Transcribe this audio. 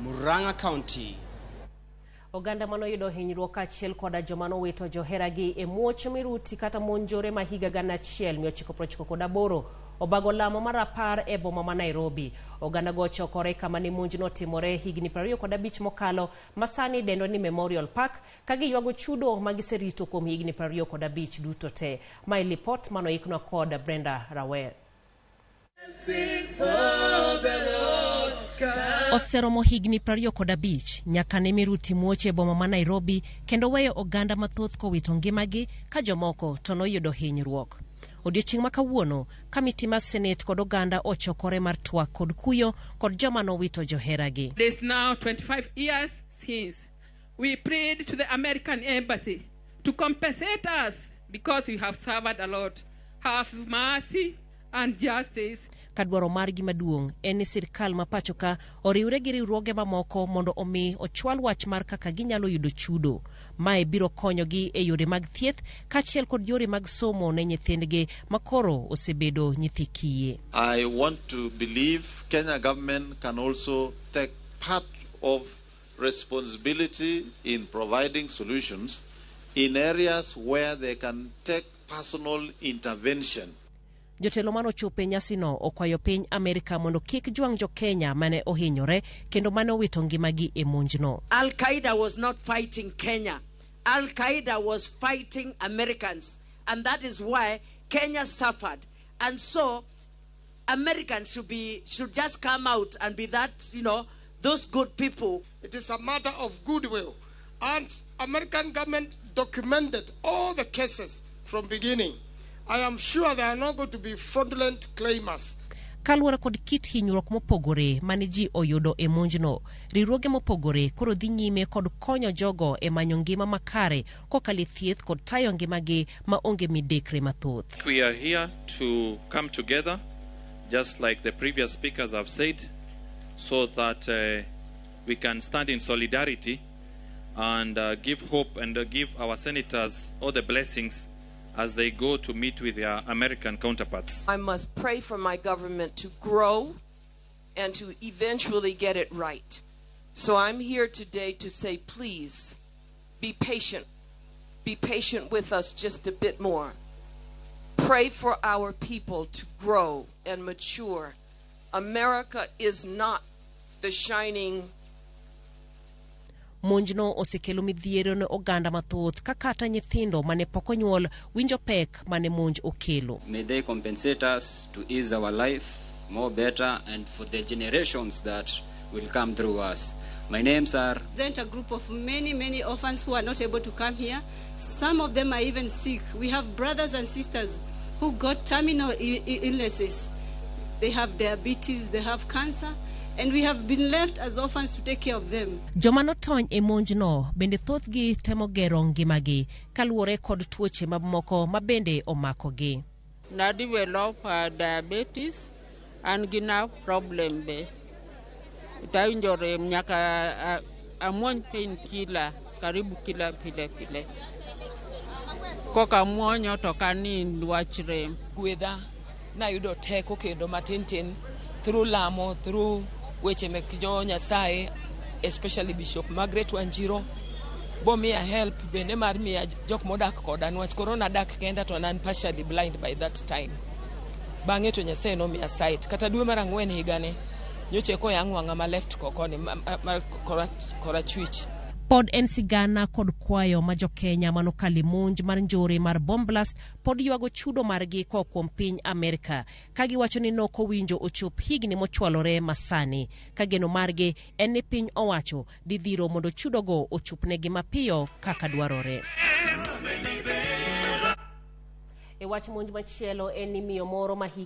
Murang'a County. Oganda manoyudo hinyruok kaachiel koda joma nowito joheragi e muoch miruti kata monjore ma higa 1998 obago lamo mar rapar e boma ma Nairobi. Oganda go ochokore kama ne monj notimore higni 25 mokalo ma sani idendo ni Memorial Park ka giywago chudo ma giserito kuom higni 25 duto te. Mae lipot manoiknwa kod Brenda Rawer. Oseromo higni 25 nyaka ne miruti muoch e boma ma Nairobi kendo weyo oganda mathoth kowito ngimagi ka jomoko to noyudo hinyruok. Odiochieng' ma kawuono, kamiti mar Senate kod oganda ochokore mar twak kod kuyo kod joma nowito joheragi. It is now 25 years since we prayed to the American Embassy to compensate us because we have suffered a lot. Have mercy and justice. Ka dwaro margi maduong' en ni sirkal ma pachoka oriwre gi riwruoge mamoko mondo omi ochwal wach mar kaka ginyalo yudo chudo. Mae biro konyogi e yore mag thieth kaachiel kod yore mag somo ne nyithindgi ma koro osebedo nyithi kiye. I want to believe Kenya government can also take part of responsibility in providing solutions in areas where they can take personal intervention. Jotelo mane ochopo e nyasino okwayo piny Amerka mondo kik jwang' jo-Kenya mane ohinyore kendo mane owito ngimagi e monjno. Al Qaeda was not fighting Kenya. Al Qaeda was fighting Americans. And that is why Kenya suffered. And so Americans should just come out and be that, those good people. It is a matter of goodwill. And American government documented all the cases from beginning. I am sure they are not going to be fraudulent claimers. Kaluwore kod kit hinyruok mopogore mane ji oyudo e monjno, riwruoge mopogore koro dhi nyime kod konyo jogo e manyo ngima makare kokalo e thieth kod tayo ngimagi ma onge midekre mathoth. We are here to come together, just like the previous speakers have said, so that we can stand in solidarity and give hope and give our senators all the blessings as they go to meet with their American counterparts. I must pray for my government to grow and to eventually get it right. So I'm here today to say, please, be patient. Be patient with us just a bit more. Pray for our people to grow and mature. America is not the shining. Monjno osekelo midhiero ne oganda mathoth ka kata nyithindo mane pok onyuol winjo pek mane monj okelo. May they compensate us to ease our life more better and for the generations that will come through us. My names are... Present a group of many, many orphans who are not able to come here. Some of them are even sick. We have brothers and sisters who got terminal illnesses. They have diabetes, they have cancer, and we have been left as orphans to take care of them. Joma notony e monjno bende thothgi temo gero ngimagi kaluwore kod tuoche mamoko ma bende omakogi. Na develop diabetes and gi nerve problem be. Tawinjo rem nyaka amuony painkiller karibu kila pile pile. Koka amuonyo to kanind wach rem. Gwedha nayudo teko kendo matin tin through lamo, through weche mek jo Nyasaye, especially Bishop Margaret Wanjiru, bomiya help bende mar miya jok modak koda niwach koro nadak kenda to an partially blind by that time. Bang'e to Nyasaye nomiya sight. Kata dwe mar ang'wen higani, nyocha eko oyang' wang'a ma left koni, ma korachwich. Pod en sigana kod kwayo ma jo-Kenya manokalo e monj mar njore mar bomb blast pod ywago chudo margi koa kuom piny Amerka ka giwacho ni nok owinjo ochop higni mochwalore masani ka geno margi en ni piny owacho dhi dhiro mondo chudogo ochopnegi mapiyo kaka dwarore. E wach monj machielo en ni miyo moro ma hike